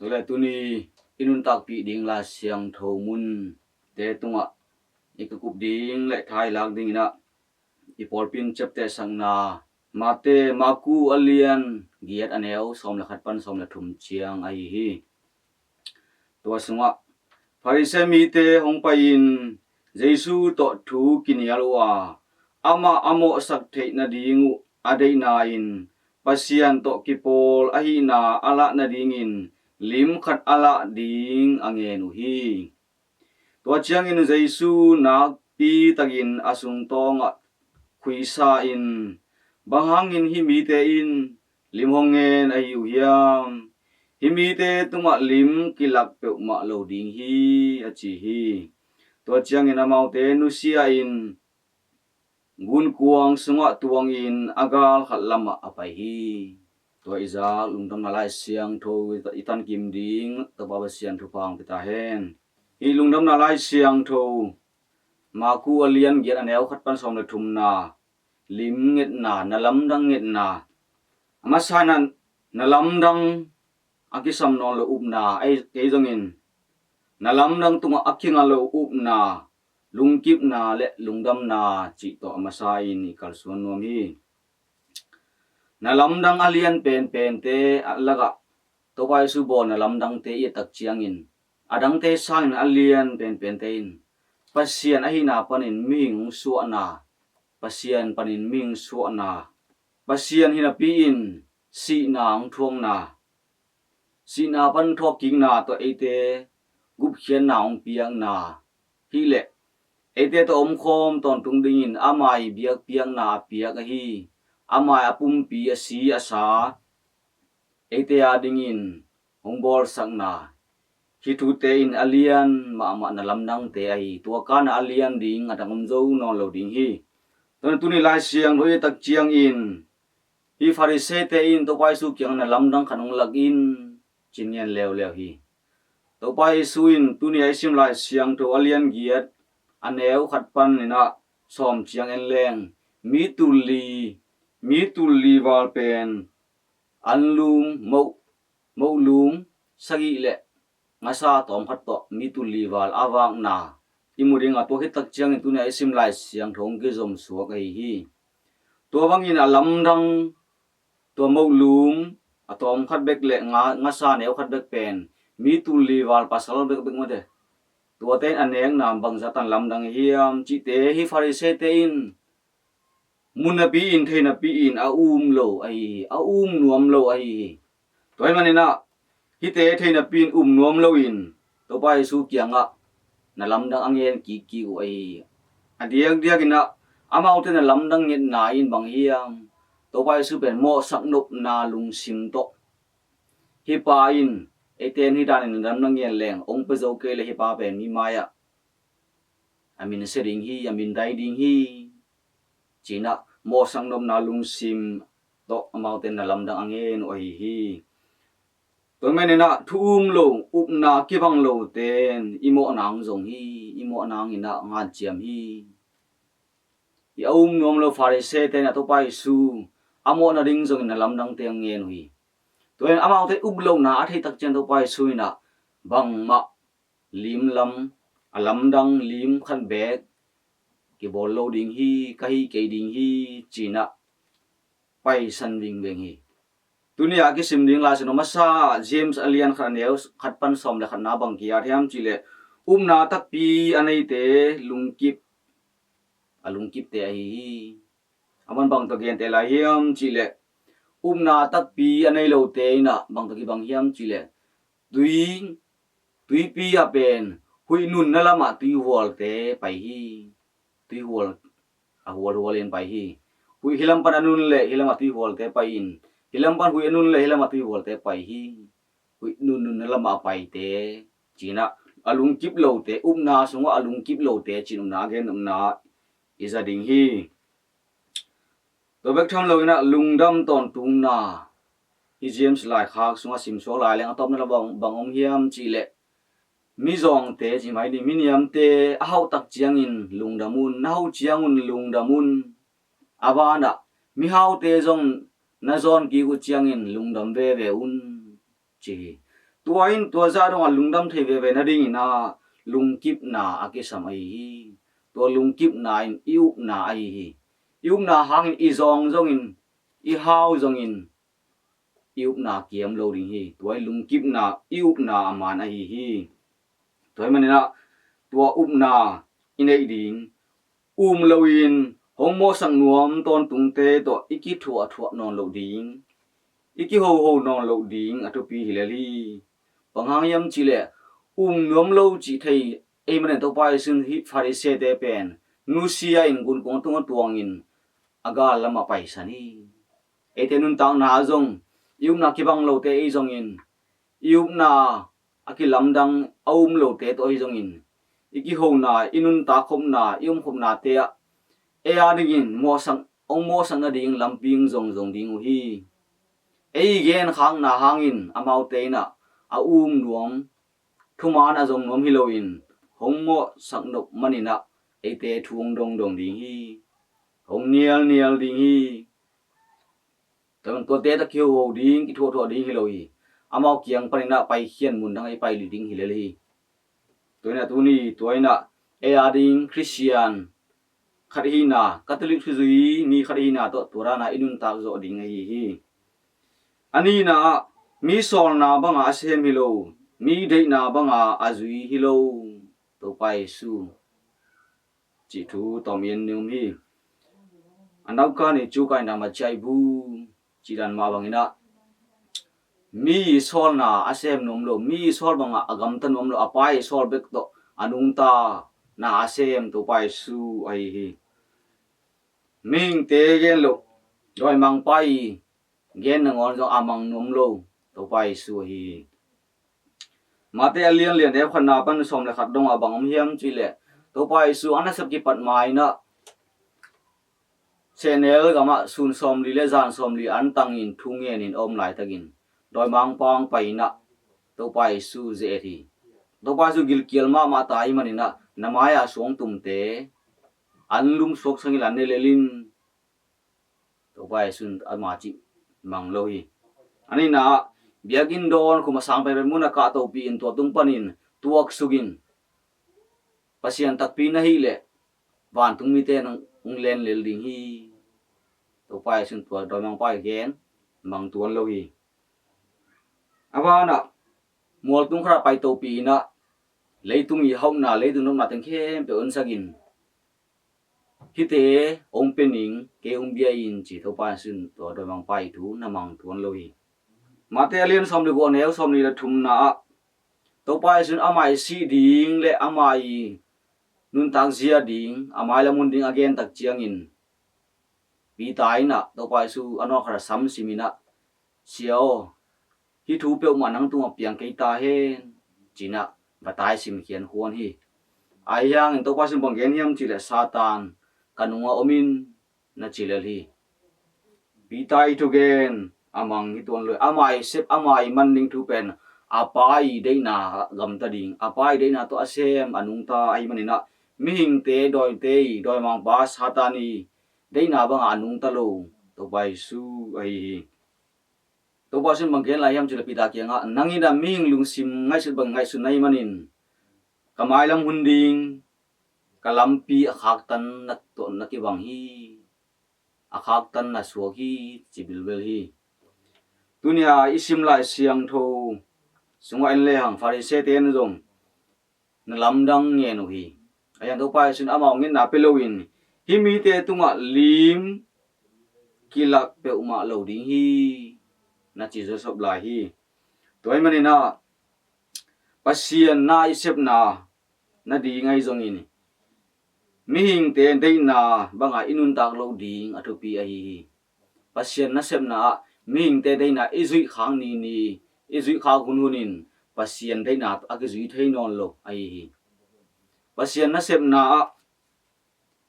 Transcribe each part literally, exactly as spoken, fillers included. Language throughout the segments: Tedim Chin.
Tua le tuni i nuntakpih ding Lai Siangtho munte tungah i ka kup ding le thailak dingin ah i pawlpi in ciaptehsakna Mate, Maku a lian giat a neu sawm le khat pan sawm le thum ciang ahi hi. Tua sungah Farisee mite hong pai-in Jesu tawh thu kinial uh a, amah a mawhsak theih nading uh a deihna in Pasian tawh kipawl ahihna a lah nadingin lim khat a lah ding a ngen uh hi. Tua ciangin Jesu nakpi takin a sungtawngah khuisa in, "Bang hangin hih mite in lim hong ngen ahi uh hiam? Hih mite tungah lim kilak peuhmah lo ding hi," a ci hi. Tua ciangin amaute nusia in gunkuang sungah tuangin a gal khat lamah a pai hi. Tua i zak lungdamna Lai Siangtho i tankim ding Topa Pasian thupha hong pia ta hen. Hih lungdamna Lai Siangtho Maku a lian giat a neu khat pan sawm le thumna, lim ngetna, na lamdang ngetna. A masa in ah na lamdang a kisam nawn lo upna, ei, kei zongin na lamdang tungah a kinga lo upna, lungkipna le lungdamna cih tawh a masa in i kalsuan nuam hi. Na lamdang a lian penpente a lakah Topa Jesu bawl na lamdangte i et tak ciangin, a dangte sangin a lian penpente in Pasian ahihna panin mihing hong suahna, Pasian panin mihing suahna, Pasian hi napi in sihna hong thuakna, sihna pan thawhkikna tawh eite gupkhiatna hong piakna, hileh eite tawh omkhawm tawntung dingin ama i biakpiakna a piak ahi, ama i a pumpi a si a sa eite a dingin hong bawlsakna, hih thute in a lian mahmah na lamdangte ahi. Tua kana a lian ding a dang om zo nawn lo ding hi. Tua tuni Lai Siangtho i et tak ciangin hih Farisee-te in Topa Jesu kiangah na lamdang khat hong lak in ci-in ngen leuleu hi. Topa Jesu in tuni a i sim Lai Siangtho a lian giat a neu khat panin ah sawm ciang en leng, mi tul li, mi tul li val pen anlum, moh, mohlum sagih le ngasa tawmkhat tawh mi tul li val a vakna i mu ding a, tua khit tak ciangin tuni a i sim Lai Siangtho hong kizom suak ahi hi. Tua bangin a lamdang, tua mohlum a tawmkhat bek le nga, ngasa neu khat bek pen mi tul li val pasal bekbek mate, tuate in a nekna bangzah tan lamdang hiam cihte hih Farisee-te in mu napi in, thei napi in a um lo ahi hi, a um nuam lo ahi hi. Tua ahih manin ah hihte thei napi in um nuam loin Topa Jesu kiangah na lamdang a ngen kikkik uh ahi hi. A diakdiakin ah amaute na lamdang ngetna in bang hiam? Topa Jesu pen mawhsak nopna lungsim tawh, hih pa in eite in hih danin na lamdang ngen leng hong pia zo kei leh hih pa pen mi mai-ah a min sia ding hi, a min dai ding hi, ci-in ah mawhsak nopna lungsim tawh amaute na lamdang a ngen uh ahi hi. Tua ahih manin ah thu um lo, upna kibang lote in i mawhna hong zong hi, i mawhna hong in ah nganciam hi. Hih a um nuam lo Farisee-te in ah Topa Jesu a mawhna ding zongin na lamdangte hong ngen uh hi. Tua in amaute up lohna a theih tak ciang Topa Jesu in ah bangmah lim lam, a lamdang lim khat beek kibawl lo ding hi, ka hih kei ding hi, ci-in ah paisan vingveng hi. Tuni a kisim ding Lai Siangtho masa James a lian khat a neu khat pan sawm le khatna bang ki-at hiam cih leh, upna takpi a neite lungkip, a lungkipte ahi hi. A man bang tawh genteh lai hiam cih leh, upna takpi a nei lote in ah bang tawh kibang hiam cih leh, tui, tuipi ah pen huih nunna lamah tuihualte pai hi. Tuihual a hualhual in pai hi. Huih hih lam pan a nun leh hih lamah tuihualte pai in, hih lam pan huih a nun leh hih lamah tuihualte pai hi. Huih nun nunna lamah a paite, ci-in ah a lungkip lote, upna sungah a lungkip lote ci-in upna a gen upna i za ding hi. Tua bek tham loin ah lungdam tawntungna, hih James laikhak sungah simsuak lai leng a tawpna lam bang, bang om hiam cih leh, mizawngte ci mai ni, miniamte a hauh tak ciangin lungdam un, na hauh ciangun lungdam un. A banah mihaute zong na zawn kik uh ciangin lungdam veve un, ci hi. Tua in tua zah dongah lungdam thei veve nadingin ah lungkipna a kisam ahi hi. Tua lungkipna in i upna ahi hi. I upna hangin i zawng zongin, i hau zongin, i upna kiam lo ding hi. Tua in lungkipna, i upna a man ahi hi. Tua ahih manin ah tua upna i neih ding, um loin hong mawhsak nuam tawntungte tawh i kithuahthuah nawn loh ding, i kihoho nawn loh ding a thupi hi lel hi. Bang hang hiam cihleh um nuam lo cih thei ahih manin Topa Jesu in hih Farisee-te pen nusia in gunkuang tungah tuangin a gal lamah paisan hi. Eite nuntakna ah zong i upna kibang lote ahi zongin, i upna a kilamdang a um lote tawh ahi zongin, i kihona, i nuntak khopna, i um khopnate ah ei a dingin mawhsak, hong mawhsak nading lampi hong zong zong ding uh hi. Ei genkhakna hangin amaute in ah a um nuam, thuman a zong nuam hi loin hong mawhsak nop manin ah eite thu hong dongdong ding hi. Hong nialnial ding hi. Tua, tuate tawh kihoho ding, kithuahthuah ding hi lo hi. Amau kiang panin ah paikhian mun dang ei pailih ding hi lel hi. Tua in ah tuni, tua in ah ei a ding Khristian khat hihna, Catholic thuzui mi khat hihna tawh tua dan a i nuntak zawh ding ahi hi. A nihna ah, mi sawlna bangah a sem hi lo, mi deihna bangah a zui hi lo Topa Jesu cih thu tawm i en ni um hi. A nauka ni cu kai na ma ciai bu cih dan mah bangin ah, mi sawlna a sem nuam lo, mi sawl bangah a gamta nuam lo, a Pa i sawl bek tawh a nungta na a sem Topa Jesu ahi hi. Mihingte gen loh, dawimangpa i gen nangawn zong a mang nuam lo Topa Jesu ahi hi. Mate a lian lian, neu khatna pan sawm le khat dongah bang om hiam cihleh, Topa Jesu a nasep kipat ma-in ah sehnel gamah sun sawmli le zan sawmli an tangin thu ngenin a om laitakin dawimangpa hong pai-in ah Topa Jesu ze-et hi. Topa Jesu gilkial mahmah ta ahih manin ah na mai-a suangtumte an lum suak sangin an ne lel in, Topa Jesu in ama cih mang lo hi. A nihna ah, biakinn dawn khum a sang penpen mun a kahtopi in tua tung panin tuaksuk in, Pasian takpi na hih leh vantung mite nong len lel ding hi. Topa Jesu in tua dawimangpa i gen mang tuan lo hi. A banah mualtung khatah paitopi in ah leitung i hauhna, leitung nopna teng khempeuh honsakin, hihte hong pia ning, kei hong bia in, ci Topa Jesu in tua dawimangpa i thu na mang tuan lo hi. Mate a lian sawm le guk, a neu sawmli le thumna ah Topa Jesu in ama i sih ding le ama i nuntak zia ding, a mailam hun ding a gen tak ciangin Peter in ah Topa Jesu a nawngkhat a sam simin ah, Sia aw, hih thu peuhmah nang tungah piang kei ta hen, ci-in ah va taisim khiankhuan hi. Ahi hangin Topa Jesu in bang gen hiam cihleh, Satan, ka nungah om in, na ci lel hi. Peter i thugen a mang hi tuan lo hi. Ama i sep, ama i man ding thu pen a Pa i deihna gamta ding, a Pa i deihna tawh a sem, a nungta ahih manin ah mihingte, dawite i dawimangpa Satan i deihna bangah a nungta lo Topa Jesu ahi hi. Topa Jesu in bang gen lai hiam cihleh Peter kiangah, nang in ah mihing lungsim ngaihsut bang ngaihsun na hih manin ka mailam hun ding, ka lampi a khaktan na tawh na kibang hi, a khaktan na suak hi, ci bilbel hi. Tuni-a i sim Lai Siangtho sungah en lehang Farisee-te in zong na lamdang ngen uh hi. Ahi hang Topa Jesu in amau ngetna pia loin, hih mite tungah lim kilak peuhmah lo ding hi, na ci zawsop lai hi. Tua ahih manin ah Pasian na i sepna nading ahi zongin mihingte deihna bangah i nuntak loh ding a thupi ahi hi. Pasian nasepna ah mihingte deihna i zuih khak ni ni, i zuih khak hunhun in Pasian deihna a kizui thei nawn lo ahi hi. Pasian nasepna ah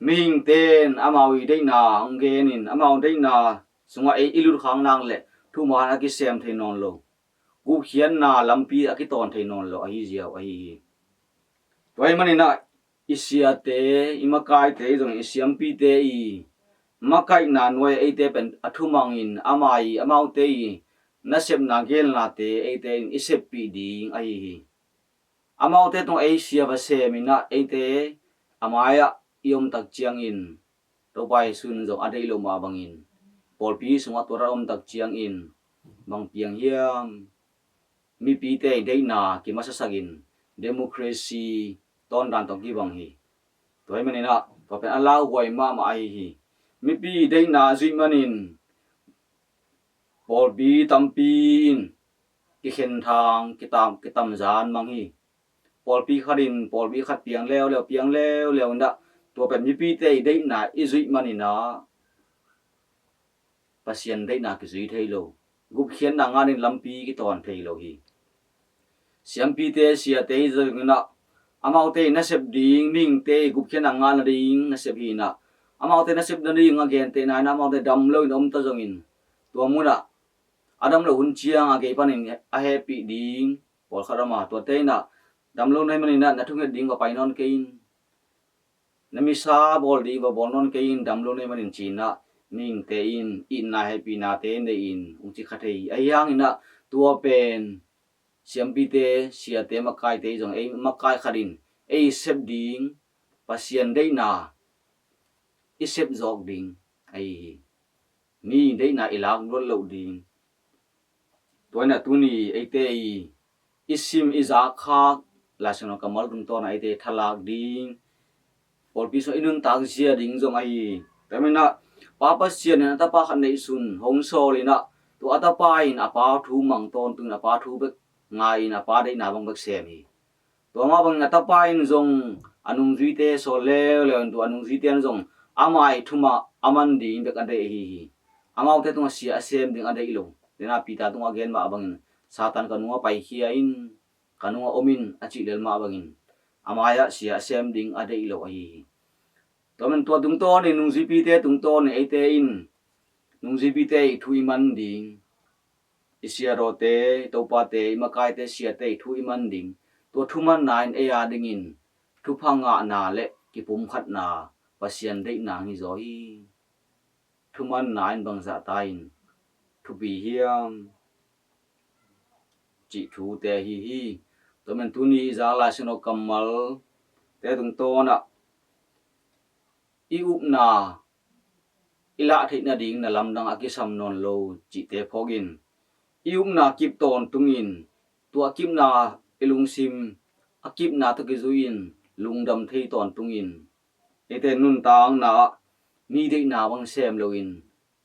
mihingte in amau i deihna hong genin, amau deihna sungah ei i lut khak nak leh thuman a kisem thei nawn lo, gupkhiatna lampi a kitawn thei nawn lo ahi ziau ahi hi. Tua ahih manin ah i siate, i makaite, i zong i siampite i makaihna nuai-ah eite pen a thumangin ama i, amaute i nasepna gelnate eite in i seppih ding ahi hi. Amaute tungah ei sia va sem in ah eite a mai-ah i om tak ciangin Topa Jesu in zong a deih loh mah bangin pawlpi sungah tua rat a om tak ciangin bang piang hiam? Mipite i deihna kimasasakin democracy tawndan tawh kibang hi. Tua ahih manin ah tua pen a lauhuai mahmah ahi hi. Mipi i deihna zuih manin pawlpi tampi in kikhenthang kitam, kitamzan mang hi. Pawlpi khat in pawlpi khat piang leuleu, piang leuleu in ah tua pen mipite i deihna i zuih manin ah Pasian deihna kizui thei lo, gupkhiatna ngan in lampi kitawn thei lo hi. Siampite, siate i zong in ah amaute i nasep ding, mihingte i gupkhiatna ngan nading nasep hi in ah amaute nasep nading a gentehna in ah amaute dam lo in om ta zongin tua munah a dam lo hun ciang a gei panin a hehpih ding pawlkhat om a, tuate in ah dam lo na hih manin ah na thunget ding va pai nawn kei in, na misa bawl ding va bawl nawn kei in, dam lo na hih manin ci in ah mihingte in itna hehpihnate nei in hong ci kha thei hi. Ahi hangin ah tua pen siampite, siate, makaite i zong ei makai khat in ei i sep ding Pasian deihna i sep zawk ding ahi hi. Mi deihna i lak luat loh ding. Tua in ah tuni eite i, i sim i zak khak Laisiangtho kammal tungtawn ah eite thalak ding, pawlpi sung i nuntak zia ding zong ahi hi. Tua ahih manin ah Pa Pasian in a tapa khat neihsun hong sawl in ah tua a tapa in a pa thu mang tawntungin a pa thu bek ngai in a pa deihna bang bek sem hi. Tua mah bangin a tapa in zong a nungzuite sawl leuleu in tua a nungzuite in zong ama i thu mah a man ding bek a deih ahi hi. Amaute tungah sia a sem ding a deih lo. Tua in ah Peter tungah a gen mah bangin Satan ka nungah paikhia in, ka nungah om in a cih lel mah bangin a mai-ah sia a sem ding a deih lo ahi hi. Tua man tua tungtawnin nungzuipite tungtawnin eite in nungzuipite i thu i man ding, i siadawte, i topate, i makaite, siate i thu i man ding. Tua thumanna in ei a dingin thupha ngahna le kipumkhatna, Pasian deihna hi zaw hi. Thumanna in bangzah ta in thupi hiam cih thute ahi hi. Tua man tuni i zak Laisiangtho kammalte tungtawn ah i upna i lah theih nading na lamdang a kisam nawn lo cihte phawkin i upna kip tawntungin tua a kipna i lungsim a kipna tawh kizui-in lungdam thei tawntungin eite nuntakna ah mi deihna bang sem loin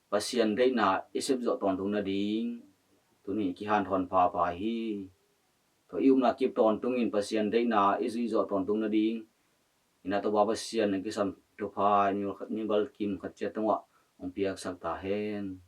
Pasian deihna i sep zawh tawntung nading tuni i kihanthawn phapha hi. Tua i upna kip tawntungin Pasian deihna i zuih zawh tawntung nading i na Topa Pasian a kisam thupha i mimal kim khat ciat tungah hong piaksak ta hen.